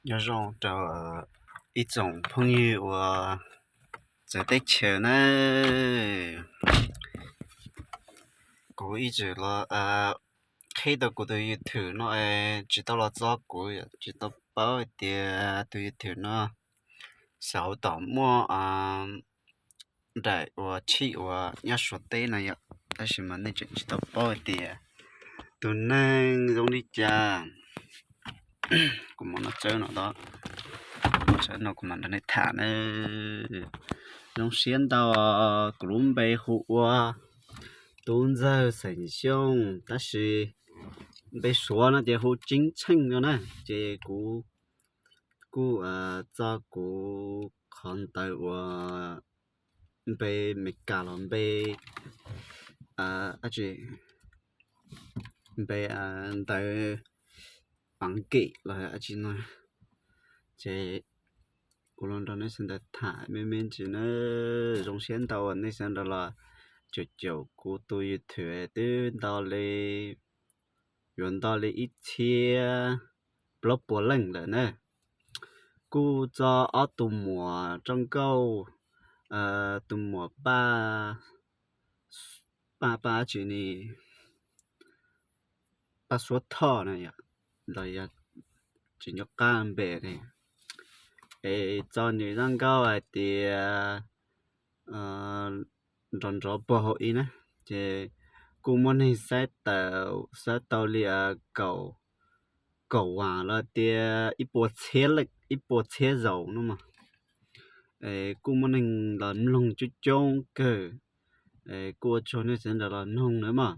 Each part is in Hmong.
Nyob zoo rau ib tsoom phooj ywg uas txawv teb chaws na. Kuv ib txwm los qhib tau kuv tus YouTube no, tsis tau los txog kuv, tsis tau paub hais tias tus YouTube no xauv tom muaj nraim uas tshij uas nyob Suav teb no yom, tab sis mas nej tseem tsis tau paub hais tias tus neeg zoo li cas. Kuv mam no txawb no, txawb no kuv mam nrog nej tham na. Zoo siab ntau, kuv lub npe hu ua Tub Ntxawg xeem Xyooj, tab sis npe Suav no ces hu Ceeb Tsheej no na. Ces kuv kuj txo kuv qhov ntawv uas npe Meskas los npe, tsis, npe ntawv Askiv los tsis no, ces kuv los nrog nej sawv daws tham me me ntsis na. Zoo siab ntau nej sawv daws los caum caum kuv tus YouTube twb ntau li, yuav ntau li ib txhiab plaub puas leej lawm na. Kuj txo ob tug muam roj nkauj, tus muam Paj, Paj, Paj tsis ni, Paj Suab Thoj na yom, los yog tsis nco qab npe li, es txo nws zaj nkauj hais tias nrov nrov puag hauv ib na, ces kuj muaj neeg saib tau, saib tau li kaum, kaum vas los tias ib puas txhiab, ib puas txhiab zaus no mas, es kuj muaj neeg los mloog coob coob kawg, es kuj ua tsaug nej sawv daws los mloog na mog.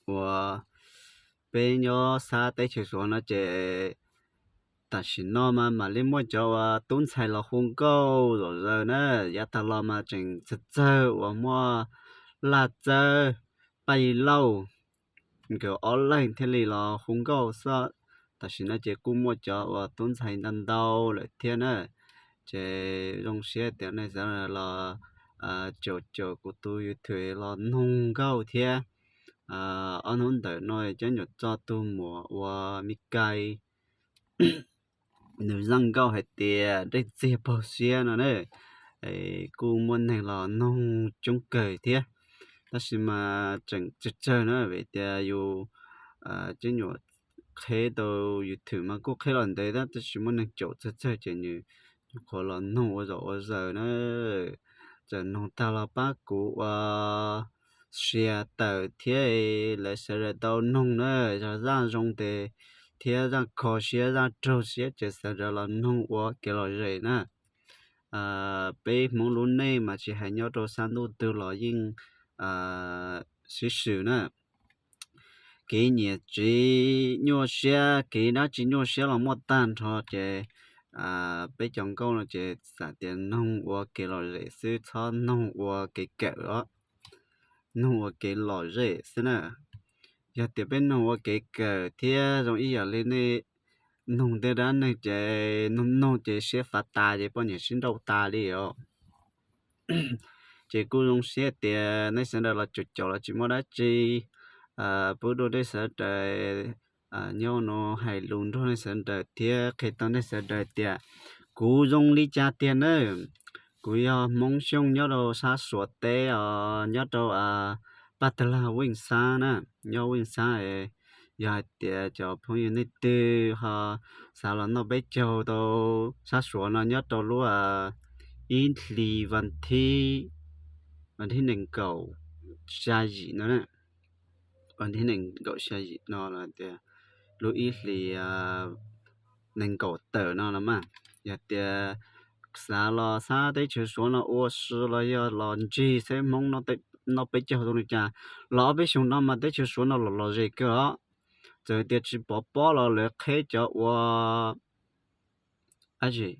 Uas peb nyob sab teb chaws Suav no ces tam sim no mas mam li muaj cov uas tub ntxhais los hu nkauj zom zaws na. Yav tag los mas tseem txawg txawg uas muaj Laj Txawb, Paj Yig Lauj, nkawd ob leeg thiaj li los hu nkauj xwb. Tam sim no ces kuj muaj cov uas tub ntxhais ntau ntau lawm thiab na. Ces zoo siab tias nej sawv daws los caum caum kuv tus YouTube los noog nkauj thiab. Ob hnub ntawm no cov nyuam txo tus muam uas Mes Kas, nws zaj nkauj hais tias dej txiag paug siab no na, kuj muaj neeg los noog coob kawg thiab. Tab sis mas tseem tsawg tsawg na, vim tias yus cov nyuam qheb tau YouTube mas kuj qheb los ntev tab sis muaj neeg caum tsawg tsawg ces nws nyuam qhuav los noog ua zom ua zaws na. Txawm noog tag los pab kuv ua share tawm thiab, lawv sawv daws tau noog na, yog zaj zoo tes thiab zaj kho siab zaj raug siab ces sawv daws los noog ua kev lom zem na. Peb Hmoob lub neej mas tsis hais nyob rau sab ntuj twg los yeej sib swm na. Kev nyiam txiv nyuaj siab, kev dab tsi nyuaj siab los muaj tag nrho ces peb cov nkauj no ces xam tias noog ua kev lom zem xwb, txhob noog ua kev kawm os, noog ua kev lom zem xwb na. Yog tias peb noog ua kev kawm thiab zoo ib yam li nej noog tej dab neeg ces noog noog ces siab fav tas ces poj niam sib nrauj tas li os. Ces kuj zoo siab tias nej sawv daws los caum caum los tsis muaj dab tsi, pub dua nej sawv daws nyob no hais lus nrog nej sawv daws thiab qhia tau nej sawv daws tias kuv zoo li cas tiag na. Kuv yog Hmoob Xyooj nyob rau sab Suav teb os, nyob rau Paj Tag Lag Veej Xab na, nyob Veej Xab. Yog hais tias cov phooj ywg nej twg ho xav los noj peb caug tau sab Suav no nyob rau lub ib hlis vas thib, vas thib nees nkaum xya yim no, vas thib nees nkaum xya yim no los tias lub ib hlis nees nkaum tawm no los mas, yog tias xav los sab teb chaws Suav no ua si los yog los ntsig xeeb Hmoob noj peb caug tau li cas, los ob peb xyoos no mas teb chaws Suav no los lom zem kawg os. Txawm tias tsis pov pob los lawv qheb cov ua dab tsi,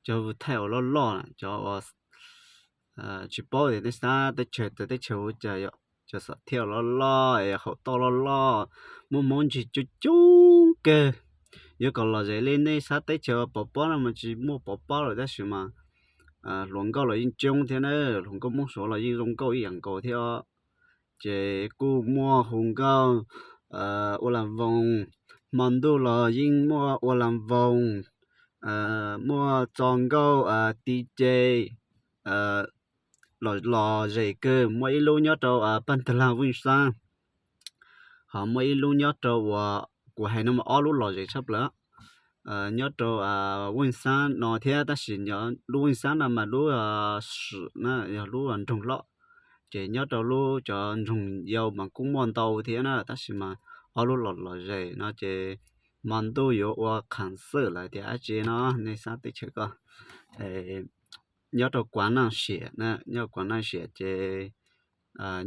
cov vus thaij uas loj loj, cov uas tsis paub tias nej sab teb chaws txawv teb chaws ua cas yom, cov xam thiaj loj loj es haum toj loj loj, muaj Hmoob ntsig coob coob kawg. Yuav kom lom zem li nej sab teb chaws pov pob no mas tsis muaj pov pob lawm tab sis mas hluas nkauj los yeej coob thiab na, hluas nkauj Hmoob Suav los yeej zoo nkauj ib yam nkaus thiab os. Ces kuj muaj hu nkauj Ua Las Voos, hmo ntuj los yeej muaj ua las voos, muaj txo nkauj, ti ce, los los zem kawg. Muaj ib lub nyob rau Paj Tag Lag Veej Xab, ho muaj ib lub nyob rau uas kuv hais no mas ob lub los zem tshaj plaws nyob rau Veej Xab no thiab, tab sis lub Veej Xab no mas lub swm na yog lub nroog loj, ces nyob rau lub cov nroog yau mas kuj muaj ntau thiab na, tab sis mas ob lub los los zem no ces hmo ntuj yuav ua qhas xwm lawm tias dab tsi no nej sab teb chaws ko. Nyob rau Kuav Naj Siam na, nyob Kuav Naj Siam ces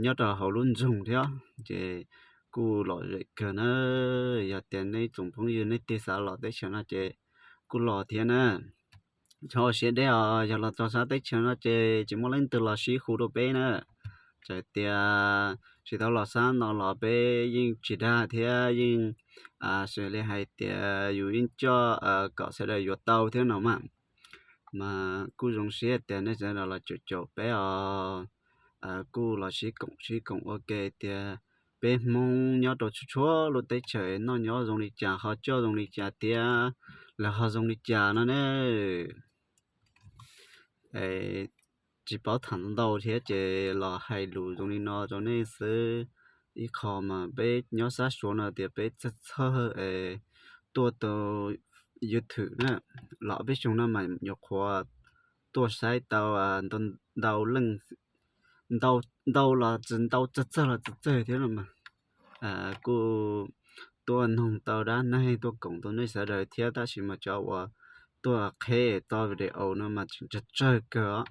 nyob rau hauv lub nroog thiab ces kuj lom zem kawg na. Yog tias nej tsoom phooj ywg nej tig xav los teb chaws no ces kuj los thiab na. Txhob ua siab deb os, yog los txog sab teb chaws no ces tsis muaj leej twg los sib hu rau peb na. Txawm tias tsis tau los sab no los peb yeej tsis dag thiab yeej xws li hais tias yus yeej coj kom sawv daws yuav tau thiab no mas. Mas kuj zoo siab tias nej sawv daws los caum caum peb os, kuj los sib koom sib koom ua ke tias peb Hmoob nyob rau txhua txhua lub teb chaws noj nyob zoo li cas, ho coj zoo li cas thiab lawv ho zoo li cas no ne. Tsis paub tham ntau thiab ces los hais lus zoo li no rau nej xwb. Ib qho mas peb nyob sab Suav no tias peb txawj txawj es tuaj tau YouTube na, los peb xyoo no mas nyuam qhuav tuaj saib tau ntau leej, ntau los tsis ntau, txawj txawj los txawj txawj thiab no mas kuj tuaj noog tau dab neeg, tuaj koom tau nej sawv daws thiab, tab sis mas cov uas tuaj qheb tso video no mas tseem tsawg tsawg kawg os.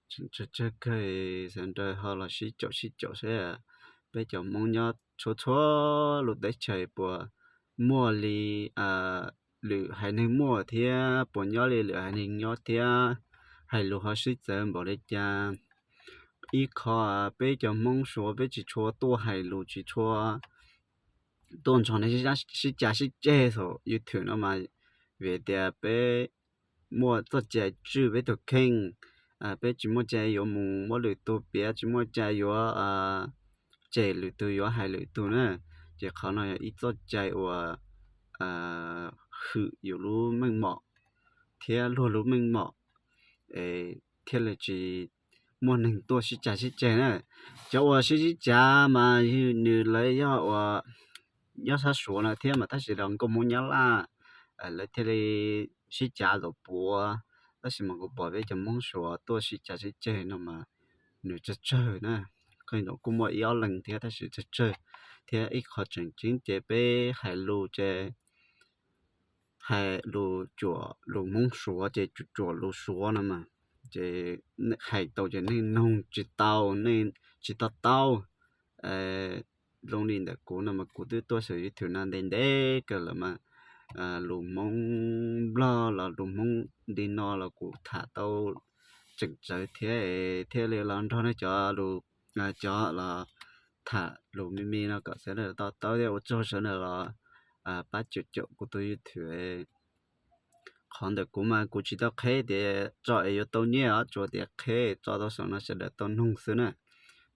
Tseem tsawg tsawg kawg, sawv daws ho los sib caum sib caum seb peb cov Hmoob nyob txhua txhua lub teb chaws puas muaj li lwm haiv neeg muaj thiab, puas nyob li lwm haiv neeg nyob thiab, hais lus ho sib txawv npaum li cas. Ib qho peb cov Hmoob Suav peb tsis tshua tuaj hais lus, tsis tshua tuaj nrog nej sib cav sib ceg saum YouTube no mas vim tias peb muaj txoj cai tswj peb tus kheej, peb tsis muaj cai yuav mus muab lwm tus piav, tsis muaj cai yuav cem lwm tus, yuav hais lwm tus na. Ces qhov no yog ib txoj cai uas hwm yus lub meej mom thiab luag lub meej mom, thiaj li tsis muaj neeg tuaj sib cav sib ceg na. Cov uas sib sib cav mas yog nws lawv yog uas nyob sab Suav no thiab mas, tab sis los nkauj Hmoob Nyab Laj lawv thiaj li sib cav zaum puav, tab sis mas kuv pom peb cov Hmoob Suav tuaj sib cav sib ceg no mas nws tsawg tsawg na. Qhov no kuj muaj ib ob leeg thiab tab sis tsawg tsawg, thiab ib qho tseem ceeb ces peb hais lus ces hais lus cuam lus Hmoob Suav ces cuam lus Suav no mas, ces hais tau ces neeg noog tsis tau, neeg tsis to taub. Zoo li ntawm kuv no mas kuv twb tuaj saum YouTube no ntev ntev kawg lawm mas, lus Hmoob Nplog los lus Hmoob li no los kuv tham tau tseem tsawv thiab, thiaj li los nrog nej cov lus, cov los tham lus me me no kom sawv daws to taub thiab. Ua tsaug sawv daws los pab caum caum kuv tus YouTube. Qhov ntawm kuv mas kuv tsis tau qheb tias tso es yuav tau nyiaj os, tsuas tias qheb tso tau saum no sawv daws tau noog xwb na.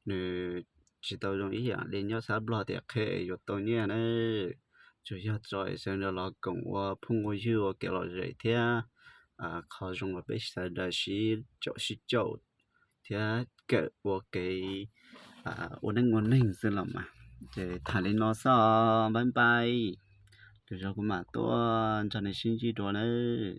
Nws tsis tau zoo ib yam li nyob sab Nplog tias qheb es yuav tau nyiaj na. Tsuas yog tso es sawv daws los koom ua phooj ua ywg ua kev lom zem thiab qhov zoo uas peb sawv daws sib caum sib caum thiab kawm ua kev ua neej ua neeg xwb los mas. Ces tham li no xwb, npaj npaj, lwm zaus kuv mam tuaj nrog nej sib ntsib dua nawb.